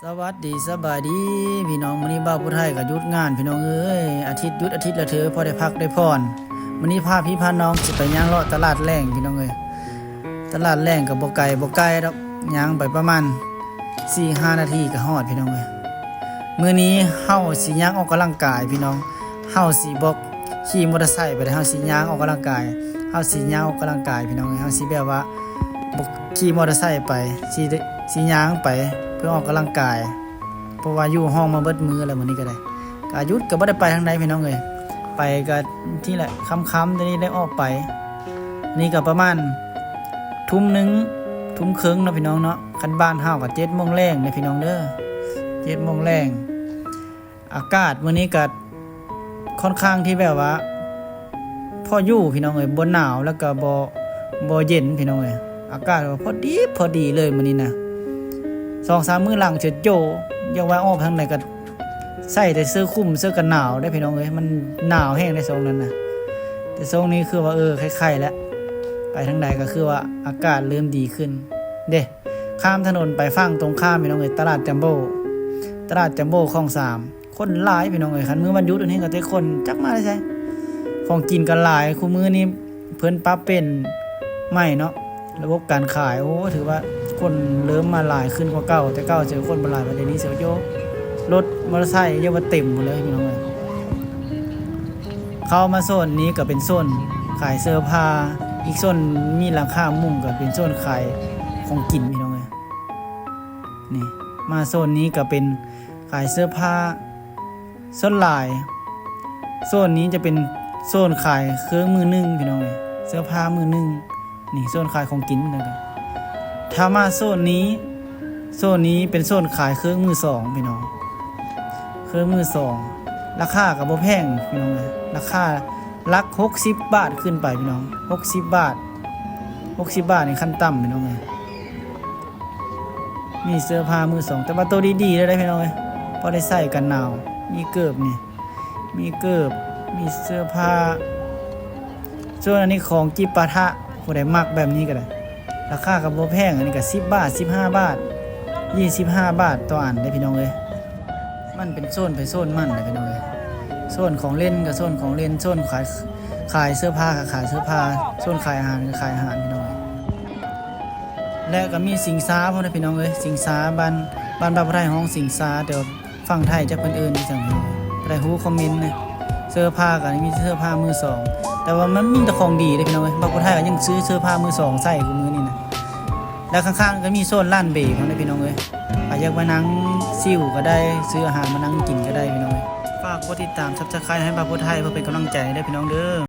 ສະຫວັດດີ ສະບາຍດີພີ່ນ້ອງ, ມື້ນີ້ບ່າວຜູ້ໄທກໍຢຸດງານພີ່ນ້ອງເອີຍ, ອາທິດຢຸດອາທິດລະເທື່ອ ພໍໄດ້ພັກໄດ້ຜ່ອນ. ມື້ນີ້ພາພີ່ພານ້ອງຊິໄປຍ່າງເລາະຕະຫຼາດແລງພີ່ນ້ອງເອີຍ. ຕະຫຼາດແລງກໍບໍ່ໄກ ບໍ່ໄກດອກ, ຍ່າງໄປປະມານສີ່ຫ້ານາທີກໍຮອດພີ່ນ້ອງເອີຍ. ມື້ນີ້ເຮົາຊິຍ່າງອອກກຳລັງກາຍພີ່ນ້ອງ, ເຮົາຊິບໍ່ຂີ່ມໍເຕີໄຊໄປເດ້, ເຮົາຊິຍ່າງອອກກຳລັງກາຍ, ເຮົາຊິຍ່າງອອກກຳລັງກາຍພີ່ນ້ອງເອີຍ. ເຮົາຊິແບບວ່າບໍ່ຂີ່ມໍເຕີໄຊໄປ, ຊິ ຊິຍ່າງໄປເພື່ອອອກກຳລັງກາຍ ເພາະວ່າຢູ່ຫ້ອງມາເບິດມື້ແລ້ວ ມື້ນີ້ກໍໄດ້ ກະຢຸດກໍບໍ່ໄດ້ໄປທາງໃດພີ່ນ້ອງເອີຍ. ໄປກໍທີ່ແຫຼະ ຄ່ຳໆ ຕອນນີ້ໄດ້ອອກໄປ. ນີ້ກໍປະມານທຸ່ມໜຶ່ງ ທຸ່ມເຄິ່ງເນາະພີ່ນ້ອງເນາະ, ຄັນບ້ານເຮົາກໍເຈັດໂມງແລງເດ້ພີ່ນ້ອງເດີ ເຈັດໂມງແລງ. ອາກາດມື້ນີ້ກໍຄ່ອນຂ້າງທີ່ແບບວ່າພໍຢູ່ພີ່ນ້ອງເອີຍ, ບໍ່ໜາວແລ້ວກໍບໍ່ ບໍ່ເຢັນພີ່ນ້ອງເອີຍ. ອາກາດກໍພໍດີ ພໍດີເລີຍມື້ນີ້ນະ. ສອງສາມມື້ຫຼັງເທື່ອໂຈ ຢາກວ່າອອກທາງໃດກໍໃສ່ແຕ່ເສື້ອຄຸມ ເສື້ອກັນໜາວເດ້ພີ່ນ້ອງເອີຍ, ມັນໜາວແຮງໃນຊ່ວງນັ້ນນະ. ແຕ່ຊ່ວງນີ້ຄືວ່າ ເອີ ໄຄໆ ແລ້ວ ໄປທາງໃດກໍຄືວ່າອາກາດເລີ່ມດີຂຶ້ນເດ້. ຂ້າມຖະໜົນໄປຝັ່ງຕົງຂ້າມພີ່ນ້ອງເອີຍ, ຕະຫຼາດຈຳໂບ້ ຕະຫຼາດຈຳໂບ້ຂອງສາມ. ຄົນຫຼາຍພີ່ນ້ອງເອີຍ, ຄັນມື້ວັນຢຸດອັນນີ້ກໍແຕ່ຄົນຈັກມາແຕ່ໃສ. ຂອງກິນກໍຫຼາຍ, ຄູ່ມື້ນີ້ເພິ່ນປັບເປັນໃໝ່ເນາະ ລະບົບການຂາຍ. ໂອ້ ຖືວ່າຄົນເລີ່ມມາຫຼາຍຂຶ້ນກວ່າເກົ່າ, ແຕ່ເກົ່າເຈີຄົນບໍ່ຫຼາຍ ບັດດຽວນີ້ເຊີໂຈ ລົດມໍເຕີໄຊເອີ້ນວ່າເຕັມໝົດເລີຍພີ່ນ້ອງເອີຍ. ເຂົ້າມາໂຊນນີ້ກໍເປັນໂຊນຂາຍເສື້ອຜ້າ, ອີກໂຊນມີຫຼັງຄາມຸງກໍເປັນໂຊນຂາຍຂອງກິນພີ່ນ້ອງເອີຍ. ນີ້ ມາໂຊນນີ້ກໍເປັນຂາຍເສື້ອຜ້າ. ສ່ວນຫຼາຍໂຊນນີ້ຈະເປັນໂຊນຂາຍເຄື່ອງມືໜຶ່ງພີ່ນ້ອງເອີຍ, ເສື້ອຜ້າມືໜຶ່ງ. ນີ້ໂຊນຂາຍຂອງກິນນະ. ຖ້າມາໂຊນນີ້ ໂຊນນີ້ເປັນໂຊນຂາຍເຄື່ອງມືສອງພີ່ນ້ອງ, ເຄື່ອງມືສອງ. ລາຄາກໍບໍ່ແພງພີ່ນ້ອງເອີຍ, ລາຄາຫຼັກຫົກສິບບາດຂຶ້ນໄປພີ່ນ້ອງ, ຫົກສິບບາດ ຫົກສິບບາດນີ້ຂັ້ນຕ່ຳພີ່ນ້ອງເອີຍ. ມີເສື້ອຜ້າມືສອງ ແຕ່ວ່າໂຕດີໆ ເລີຍເດ້ພີ່ນ້ອງເອີຍ, ພໍໄດ້ໃສ່ກັນໜາວ. ມີເກີບນີ້ ມີເກີບ ມີເສື້ອຜ້າ. ສ່ວນອັນນີ້ຂອງຈິປາຖະ, ຜູ້ໃດມັກແບບນີ້ກໍໄດ້, ລາຄາກໍບໍ່ແພງ. ອັນນີ້ກໍສິບບາດ ສິບຫ້າບາດ ຊາວຫ້າບາດຕໍ່ອັນເດ້ພີ່ນ້ອງເອີຍ. ມັນເປັນໂຊນໃຜໂຊນມັນແຫຼະພີ່ນ້ອງເອີຍ, ໂຊນຂອງຫຼິ້ນກໍໂຊນຂອງຫຼິ້ນ, ໂຊນຂາຍ ຂາຍເສື້ອຜ້າກໍຂາຍເສື້ອຜ້າ, ໂຊນຂາຍອາຫານກໍຂາຍອາຫານພີ່ນ້ອງເອີຍ. ແລະກໍມີສິງຊາພ້ອມນະພີ່ນ້ອງເອີຍ, ສິງຊາ ບ້ານ ບ້ານບ່າວຜູ້ໄທຮ້ອງສິງຊາ, ແຕ່ວ່າຝັ່ງໄທຈັກເພິ່ນເອີ້ນຈັ່ງໃດ, ຜູ້ໃດຮູ້ຄອມເມັນນະ. ເສື້ອຜ້າກໍມີເສື້ອຜ້າມືສອງ, ແຕ່ວ່າມັນມີແຕ່ຂອງດີເດ້ພີ່ນ້ອງເອີຍ. ບ່າວຜູ້ໄທກໍຍັງຊື້ເສື້ອຜ້າມືສອງໃສ່ຄູ່ມື້ນີ້ນະ. ແລະຂ້າງໆກໍມີໂຊນລ້ານເບພ້ອມນະພີ່ນ້ອງເອີຍ, ໃຜຢາກມານັ່ງຊິວກໍໄດ້, ຊື້ອາຫານມານັ່ງກິນກໍໄດ້ພີ່ນ້ອງເອີຍ. ຝາກກົດຕິດຕາມ Subscribe ໃຫ້ບ່າວຜູ້ໄທ ເພື່ອເປັນກຳລັງໃຈເດີພີ່ນ້ອງເດີ.